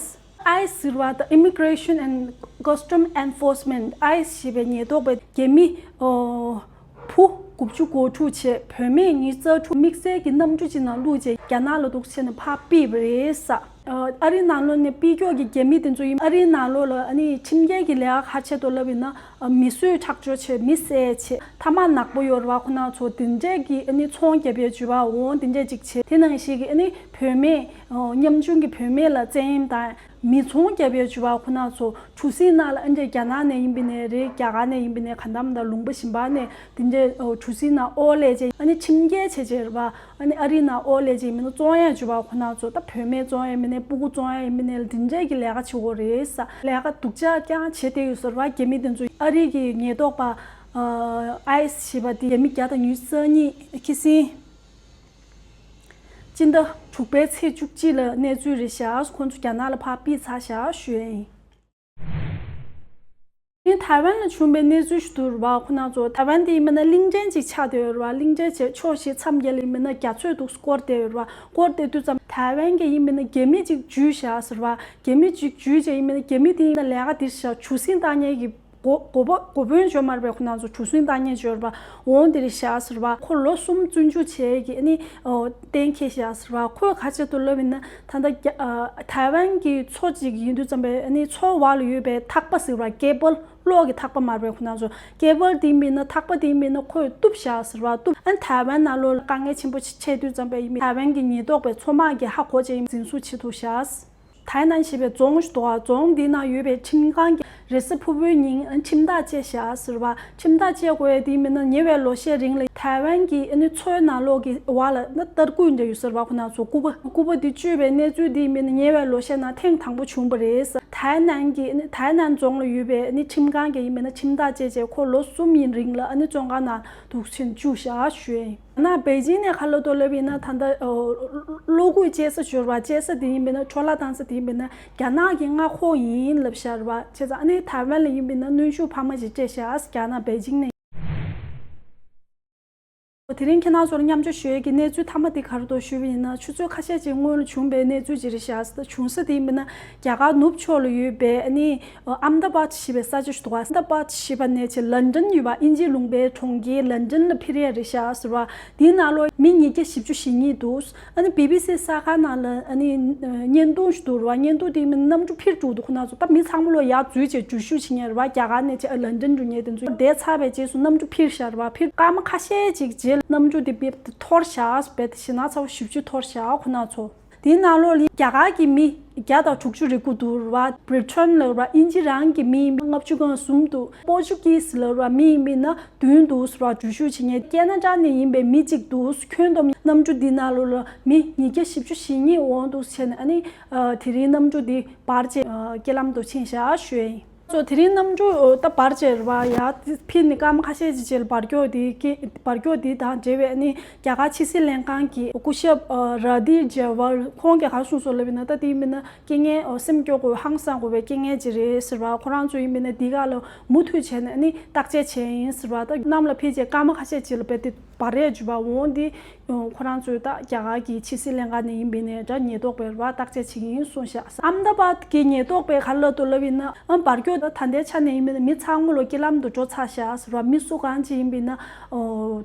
ཨའི་སི་ཟེར་བ་དང་Immigration and Custom Enforcement། ཨའི་སི་ཞེས་པའི་ཉེན་རྟོག་པས་རྒྱ་མི་ཨོ་བུ་དགུ་བཅུ་གོ་དྲུག་བྱས་བུད་མེད་ཉི་ཤུ་རྩ་དྲུག་དམིགས་བསལ་གྱི་གནམ་གྲུ་ཅིག་ནང་བླུགས་བྱས་རྒྱ་ནག་ལ་འདུག་བྱས་ནས་ཕར་ཕུད་པ་རེད་ས། ཨ་རིའི་ནང་ལོགས་ནས་ཕུད་ཀྱོག་གི་རྒྱ་མི་དེ་ཚོ་ཡིན། ཨ་རིའི་ནང་ལོགས་ལ་ཨ་ནི་ཁྲིམས་འགལ་གྱི་ལས་ཀ་ག་རེ་བྱེད་འདུག་ལབ་ཡིན་ན། ཨ་མི་གསོད་ཁྲག་སྦྱོར་བྱས། མི་བསད་བྱས། ཐ་མག་ནག་པོ་ཡོད་རེད་བ། ཁོ་ན་ཚོ་དེ་འདྲས་ཀྱི་ཨ་ནི་ཚོང་རྒྱབ་ཡས་བྱས་པ་འོང་། དེ་འདྲས་ཅིག་བྱས། དེ་ནང་བཞིན་གྱི་ཨ་ནི་བུད་མེད་ཨོ་ཉམ་ཆུང་གི་བུད་མེད་ལ་བཙན་གཡེམ་དང་། མི་ཚོང་རྒྱབ་ཡས་བྱས་པ། ཁོ་ན་ཚོ་གྲུ་གཟིངས་ནང་ལ་ཨ་འདྲས་རྒྱ་ནག་ནས་ཡིན་པ་ནས་རེད། རྒྱ་གར་ནས་ཡིན་པ་ནས་ག་འདམ་དང་ལུང་པ་གཞན་པ་ནས་དེ་འདྲས་ཨོ་གྲུ་གཟིངས་ནང་ཨོ་ལས་བྱས་ཨ་ནི་ཁྲིམས་འགལ་བྱས་བྱས་རེད་བ། ཨ་ནི་ཨ་རིའི་ནང་ཨོ་ལས་བྱས་མི་སྣ་བཙོང་ཡས་བྱས་པ། ཁོ་ན་ཚོ་ད་བུད་མེད་བཙོང་ཡས་མིན་ནས་སྤུ་གུ་བཙོང་ཡས་མིན་ནས་དེ་འདྲས་ཀྱི་ལས་ཀ་བྱེད་ཀྱི་ཡོད་རེད་ས། ལས་ཀ་སྡུག་ཅག་རྐྱང་བྱས་བསྡད་ཡོད་ས་རེད་བ། རྒྱ་མི་དེ་ཚོ་ཨ་རི་གི་ཉེན་རྟོག་པ་ཨ་ཨའི་སི་ཞེས་པ་དེ་རྒྱ་མི་བརྒྱ་དང་ཉི་ཤུ་རྩ་གཉིས་ཁི་སིང་སྤྱི་ཟླ་དྲུག་པའི་ཚེས་བཅུ་གཅིག་ལ་གནས་ཚུལ་རེད་ཤག་ཁོ་ཚོ་རྒྱ་ནག་ལ་ཕར་ཕུད་ཚར་ཤག་ཞུ་ཡས་ཡིན། ངས་ཐའེ་ཝན་ལ་བྱུང་བའི་གནས་ཚུལ་ཞིག་འདུག་རེད་བ། ཁོ་ན་ཚོ་ཐའེ་ཝན་དེ་ཡིན་པ་ན་གླིང་ཕྲན་ཅིག་ཆགས་བསྡད་ཡོད་རེད་བ། གླིང་ཕྲན་བྱས་ཕྱོགས་བཞི་མཚམས་བརྒྱད་ལ་ཡིན་པ་ན་རྒྱ་མཚོས་འདུག་སྐོར་བསྡད་ཡོད་རེད་བ། སྐོར་བསྡད་དུས་ཙམ་ཐའེ་ཝན་གྱི་ཡིན་པ་ན་རྒྱ་མི་ཅིག་འཇུས་བཞག་ཟེར་བ། རྒྱ་མི་ཅིག་འཇུས་བྱས་ཡིན་པ་ན་རྒྱ་མི་དེ་ཡིན་ན་ལས་ཀ་དེ་བཞག་གྲུ་གཟིངས་བཏང་མཁན་གྱི་ གོ་གོ་བོ་གོ་བོན་བརྗོད་མ་རེད་པས། ཁོ་ན་ཚོ་གྲུ་གཟིངས་བཏང་མཁན་བརྗོད་རེད་པ། འོང་དེ་རེད་བཞག་ཟེར་བ། ཁོ་ལོ་གསུམ་བཙོན་འཇུག་བྱས་ཀྱི་ཨ་ནི་ཨོ་གཏན་འཁེལ་བཞག་ཟེར་བ། ཁོས་ག་བྱེད་དུ་ལབ་ཡིན་ན་ད་ལྟ་རྒྱ་ཨ་ཐའེ་ཝན་གྱི་མཚོ་ཅིག་ཡིན་དུས་ཙམ་པས་ཨ་ནི་མཚོ་བར་ལ་ཡོད་པའི་ཐག་པ་ཟེར་བ། ཀེ་བལ། གློག་གི་ཐག་པ་མ་རེད་པས། ཁོ་ན་ཚོ་ཀེ་བལ་དེ་མིན་ན་ཐག་པ་དེ་མིན་ན་ཁོས་གཏུབ་བཞག་ཟེར་བ། གཏུབ། ཨ་ནི་ཐའེ་ཝན་ནང་ལོགས་ལ་དཀའ་ངལ་ཆེན་པོ་ཆེ་འཕྲད་དུས་ཙམ་པས་ཡིན་མིན་ཐའེ་ཝན་གྱི་ཉེན་རྟོག་པའི་མཚོ་དམག་གིས་ཧ་གོ་བྱས་ཡིན་འཛིན་བཟུང་བྱེད་ཐུབ་བཞག། ཐའེ་ནན་ཞེས་པའི་རྫོང་ཞིག་འདུག་ག། རྫོང་འདི་ན་ཡོད་པའི་ཁྲིམས་ཁང་གི་རེས་གཟའ་ཕུར་བུའི་ཉིན་ཁྲིམས་ཐག་བཅད་བཞག་ཟེར་བ། ཁྲིམས་ཐག་བཅད་དགོས་ཡ་དེ་མིན་ན་ཉེ་བའི་ལོ་ཤས་རིང་ལ་ཐའེ་ཝན་གྱི་ཨ་ནི་མཚོའི་ནང་ལོགས་ཀྱི་བར་ལ་ན་སྟར་ཁུང་འདྲ་ཡོད་ཟེར་བ། ཁོ་ན་ཚོ་སྐུད་པ་སྐུད་པ་དེ་གཅོད་པའི་གནས་ཚུལ་དེ་མིན་ན་ཉེ་བའི་ལོ་ཤས་ནང་ཐེངས་དང་པོ་བྱུང་བ་རེད་ཟེར། ཐའེ་ནན་གྱི་ཨ་ནི་ཐའེ་ནན་རྫོང་ལ་ཡོད་པའི་ཨ་ནི་ཁྲིམས་ཁང་གིས་ཡིན་མིན་ན་ཁྲིམས་ཐག་བཅད་བྱས་ཁོ་ལོ་གསུམ་ཡིན་རིང་ལ་ཨ་ནི་བཙོན་ཁང་ནང་འདུག་ཕྱིན་བཅུག་བཞག་ཞུ་ཡ་ཡིན། ན་པེ་ཅིང་ནས་ག་ལ་ཐོ་ལབ་ཡིན་ན་ད་ལྟ་ཨོ་གློག་སྐུད་སྤྱད་ས་འབྱོར་བ་སྤྱད་ས་དེ་ཡིན་པས་ན་འཕྲོ་བརླག་བཏང་ས་དེ་ཡིན་པས་ན་རྒྱ་ནག་གི་མངའ་ཁོངས་ཡིན་ལབ་བཞག་རེད་བ། བྱས་ཙང་ཨ་ནི་ཐའེ་ཝན་ལ་ཡིན་པས་ན་གནོན་ཤུགས་འཕར་མ་ཅིག་སྤྲད་བཞག་རྒྱ་ནག་པེ་ཅིང་ནས། དེ་རིང་ཁྱེད་རང་ཚོར་མཉམ་སྤྱོད་ཞུ་ཡས་ཀྱི་གནས་ཚུལ་མཐའ་མ་དེ་ག་རེ་འདུག་ཞུས་པ་ཡིན་ན་ཆུ་ཚོད་ཁ་ཤས་ཅིག་སྔོན་ལ་བྱུང་པའི་གནས་ཚུལ་ཅིག་རེད་བཞག་བྱུང་ས་དེ་ཡིན་པས་ན་རྒྱ་གར་ནུབ་ཕྱོགས་ལ་ཡོད་པའི་ཨ་ནི། ཨ་ཨམ་ད་བཱད་ཞེས་པའི་ས་ཆ་ཞིག་འདུག་ག། ཨམ་ད་བཱད་ཞེས་པ་ནས་ཆེ་ལན་ཀྲན་ཡོད་པ་དབྱིན་ཇིའི་ལུང་པའི་གྲོང་ཁྱེར་ལན་ཀྲན་ལ་འཕུར་ཡས་རེད་བཞག་ཟེར་བ། དེའི་ནང་ལོགས་མི་ཉིས་བརྒྱ་བཞི་བཅུ་ཞེ་གཉིས་འདུག། ཨ་ནི་བི་བི་སི་གསར་ཁང་ནང་ལ་ཨ་ནི་བརྙན་ཐུང་ཞིག་འདུག་རེད་བ། བརྙན་ཐུང་དེའི་མིང་གནམ་གྲུ་འཕུར་འགྲོ་འདུག། ཁོ་ན་ཚོ་ད་མི་ཚང་མ་ལོ་ཡར་འཛུལ་བྱས་འཛུལ་ཞུགས་བྱེད་མཁན་རེད་བ། རྒྱ་གར་ནས་ཆེ་ལན་ཀྲན་འགྲོ་མཁན་དེ་ཚོ་བསྡད་ཚར་བའི་རྗེས་སུ་གནམ་གྲུ་འཕུར་བཞག་རེད་བ། འཕུར་སྐར་མ་ཁ་ཤས་ཅིག་རྗེས་ལ་གནམ་གྲུ་དེ་འཕུར་འཐོར་བཞག་བས་ཞེ་ན་ཚ་བོ་ཞེ་པོ་ཅིག་འཐོར་བཞག་ཁོ་ན་ཚོ། དེའི་ནང་ལོགས་ལ་རྒྱ་གར་གྱི་མི་བརྒྱ་དང་དྲུག་ཅུ་རེ་དགུ་འདུག་ར། བྷི་རི་ཊན་ལ་ར་དབྱིན་ཇི་རང་གི་མི་ཡིན་པ་ལྔ་བཅུ་ང་གསུམ་འདུག། པོར་ཅུ་གིས་ལ་ར་མི་ཡིན་པ་ན་བདུན་འདུག་ར། འཛུལ་ཞུགས་བྱེད་མཁན་ཀེ་ན་ཌ་ནས་ཡིན་པའི་མི་གཅིག་འདུག། ཁྱོན་བསྡོམས་གནམ་གྲུ་འདི་ནང་ལོགས་ལ་མི་ཉིས་བརྒྱ་བཞི་བཅུ་ཞེ་གཉིས་འོང་འདུག་བྱས་ནས་ཨ་ནི་དེ་རིང་གནམ་གྲུ་འདི་འབར་བྱས་རྐྱེན་ལམ་དུ་ཕྱིན་བཞག་ཞུ་ཡ་ཡིན། ཚོ་དེ་རིང་གནམ་གྲུ་ད་འབར་བྱས་རེད་བ། ཡ་དེ་ཕྱིན་ནས་སྐར་མ་ཁ་ཤས་ཅིག་རྗེས་ལ་འབར་སྐྱོ་དེ་སྐྱེ་འབར་སྐྱོ་དེ་དང་འབྲེལ་བའི་ཨ་ནི་རྒྱ་གར་ཕྱི་སྲིད་ལྷན་ཁང་གི་སྐུ་ཞབས་ར་དྷིར་ཇེ་ཝལ་ཁོང་གིས་ག་རེ་གསུངས་སོང་ལབ་ཡིན་ན། ད་དེ་ཡིན་ན་རྐྱེན་ངན་སེམས་སྐྱོ་དགོས་ཧང་སང་དགོས་པའི་རྐྱེན་ངན་ཅིག་རེད་ཟེར་བ། ཁོ་རང་ཚོ་ཡིན་ན་འདི་ག་ལ་མུ་མཐུད་བྱས་ནས་ཨ་ནི་བརྟག་དཔྱད་བྱས་ཡིན་ཟེར་བ། ད་གནམ་ལ་ཕེབས་རྗེས་སྐར་མ་ཁ་ཤས་ཅིག་ལ་རྦད་དེ་འབར་རེས་བྱུང་བ། འོང་འདི་ཁོ་རང་ཚོས་ད་རྒྱ་གར་གྱི་ཕྱི་སྲིད་ལྷན་ཁང་ནས་ཡིན་པའི་ནས་ད་ཉེན་རྟོག་པས་ར་བརྟག་དཔྱད་བྱེད་ཀྱི་ཡིན་གསུངས་ཤག། ཨམ་ད་བཱད་ཀྱི་ཉེན་རྟོག་པས་ག་རེ་ལབ་འདུག་ལབ་ཡིན་ན། ཨ་འབར་སྐྱོ་ད་ད་ལྟའི་ཆ་ནས་ཡིན་པ་ན་མི་ཚང་མ་ལོ་རྐྱེན་ལམ་དུ་འགྲོ་ཚར་ཤག་ཟེར་བ། མི་སུ་གང་ཅིག་ཡིན་པ་ན་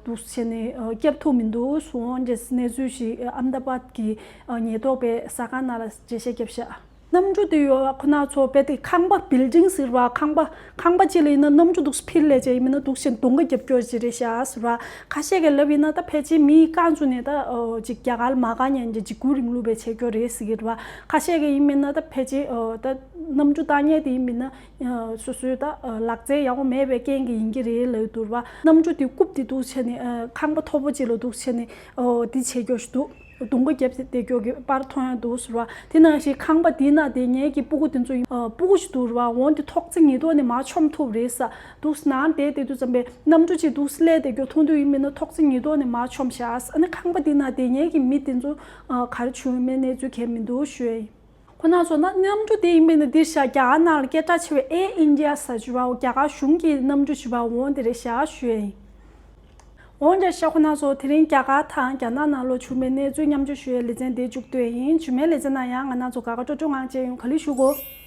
འདུག་བྱས་ནས་སྐྱོབ་ཐུབ་མི་འདུག་གསུངས་འདྲ་གནས་ཚུལ་ཞིག་ཨམ་ད་བཱད་ཀྱི་ཉེན་རྟོག་པའི་གསར་ཁང་ནང་ལ་འགྲེལ་བཤད་བརྒྱབ་ཤག། གནམ་གྲུ་དེ་ཡོད་པ་ཁོ་ན་ཚོ་རྦད་དེ་ཁང་པ་བིལ་ཌིང་ཟེར་བ། ཁང་པ་ཁང་པ་ཅིག་ལ་ཡིན་ན་གནམ་གྲུ་འདུག་སེ་འཕུར་ལས་བྱས་ཡིན་མིན་ན་འདུག་སེ་རྡུང་ག་རྒྱབ་སྐྱོར་ཅིག་རེད་ཤག་ཟེར་བ། ཁ་ཤས་ཀྱིས་ལབ་ཡིན་ན་ད་ཕལ་ཆེར་མིའི་རྐང་བཙུགས་ནས་ད་ཅིག་རྒྱ་གར་ལ་མ་དགའ་མཁན་གྱི་འཇིགས་སྐུལ་རིང་ལུགས་པའི་བྱེད་སྐྱོར་རེད་ཟེར་གྱི་རེད་བ། ཁ་ཤས་ཀྱིས་ཡིན་མིན་ན་ད་ཕལ་ཆེར་ད་གནམ་གྲུ་བཏང་མཁན་དེ་ཡིན་མིན་ན་སོ་སོའི་ད་ལག་རྩལ་ཡག་པོ་མེད་པའི་རྐྱེན་གྱིས་ཡིན་གྱི་རེད་ལབ་ཀྱི་འདུག་རེད་བ། གནམ་གྲུ་དེ་རྐུབ་དེ་འདུག་སེ་བྱས་ནས་ཁང་པ་མཐོ་པོ་ཅིག་ལ་འདུག་སེ་བྱས་ནས་དེ་བྱེད་སྐྱོར་ཞིག་འདུག། རྡུང་ག་རྒྱབ་སྟེ་བསྡད་ཀྱོག་གི་པར་མཐོང་ཡ་འདུག་ཟེར་བ། དེ་ནང་བཞིན་ཁང་པ་དེའི་ནང་དེ་ངེད་ཀྱི་སྤུ་གུ་དེ་ཚོ་ཡིན་ཨ་སྤུ་གུ་ཞིག་འདུག་རེད་བ། འོང་དེ་ཐོག་བརྩེགས་ཉིས་ཐོག་ནས་མར་མཆོང་ཐུབ་རེད་ས་འདུག་ཟེར་ནང་བསྡད་བསྡད་དུས་ཙམ་པས་གནམ་གྲུ་ཅིག་འདུག་སེ་སླེབས་བསྡད་ཀྱོག་མཐོང་དུས་ཡིན་མིན་ན་ཐོག་བརྩེགས་ཉིས་ཐོག་ནས་མར་མཆོང་བཞག་ས། ཨ་ནི་ཁང་པ་དེའི་ནང་དེ་ངེད་ཀྱི་མི་དེ་ཚོ་ག་རེ་བྱུང་ཡོད་མེད་གནས་ཚུལ་གང་ཡང་མི་འདུག་ཞུ་ཡ་ཡིན། ཁོ་ན་ཚོ་ན་གནམ་གྲུ་དེ་ཡིན་མིན་ན་འདིར་བཞག་རྒྱ་གར་ནང་ལ་སྐད་གྲགས་ཆེ་བའི་ཨེར་ཨིན་ཌི་ཡ་ཟེར་ཅིག་བ། རྒྱ་གར་གཞུང་གི་གནམ་གྲུ་ཅིག་བ། འོང་དེ་རེད་བཞག་ཞུ་ཡ་ཡིན། འོང་འདྲ་ཤག། ཁོ་ན་ཚོ་དེ་རིང་རྒྱ་གར་དང་རྒྱ་ནག་ནང་ལོགས་བྱུང་བའི་གནས་ཚུལ་མཉམ་སྤྱོད་ཞུ་ཡའི་ལེ་ཚན་འདི་མཇུག་བསྡུས་ཡིན། རྗེས་མའི་ལེ་ཚན་ནང་ཡང་ང་རང་ཚོ་དགའ་དགའ་སྤྲོ་སྤྲོ་ངང་མཇལ་ཡོང་། ག་ལེར་བཞུགས་གོ།